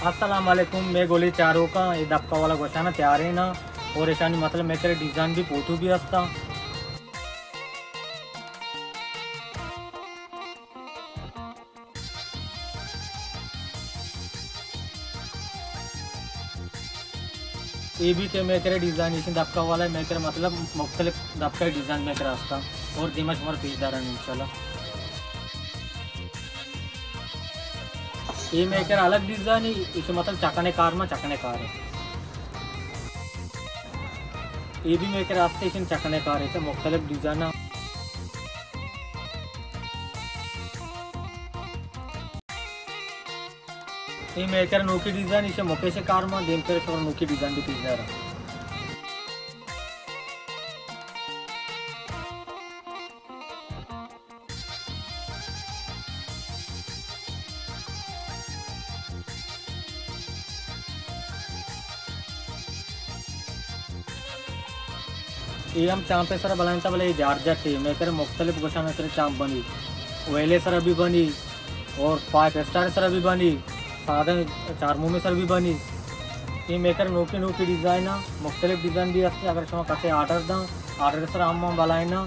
السلام علیکم، مئے گلیں چاروکاں، اے دبکہ والا گوشانا تیاریں نا، اور ایشانی مطلب میکر ڈیزائن بھی فوٹو بھی ہستا۔ اے بھی کہ میکر ڈیزائن، ایشی دبکہ والا میکر، مطلب مختلف دبکہ ڈیزائن میکر ہستا، اور دیما شمار پیش دارن انشاءاللہ۔ اے میکر الگ ڈیزائن، ایشی مطلب چکنے کار ما چکنے کار ہے۔ اے بھی میکر ہستے، ایشی چکنے کار ہے، مختلف ڈیزائن۔ اے میکر نوکی ڈیزائن، ایشی مکیش کار ما، دیم پر شمار نوکی ڈیزائن بھی پیش دارا۔ اے ہم چامپے سرا بلائینتا، بلے اے جارجٹ ہے، میکر مختلف گوشان سرا چامپ بنی، ویلے سرا بھی بنی، اور فائیو اسٹار سرا بھی بنی، سادہ چارمومے سرا بھی بنی۔ اے میکر نوکی نوکی ڈیزائن ہے، مختلف ڈیزائن بھی ہستے۔ اگر شما کسے آرڈر داں، آرڈر سرا ہم بلائینا،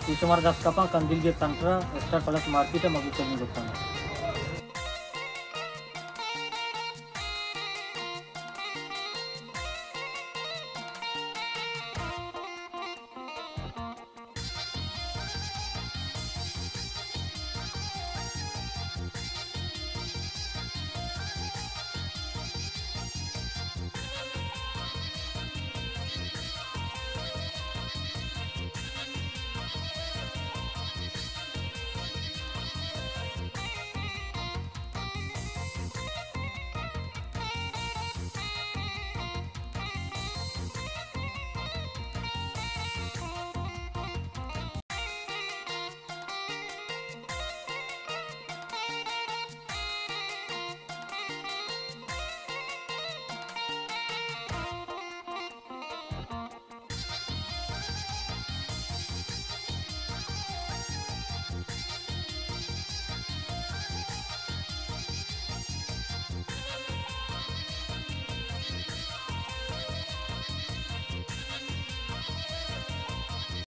اے شمار دست کپاں، Qandeel gate centre, star plus market ہے، مغو سلمی دکان ہے۔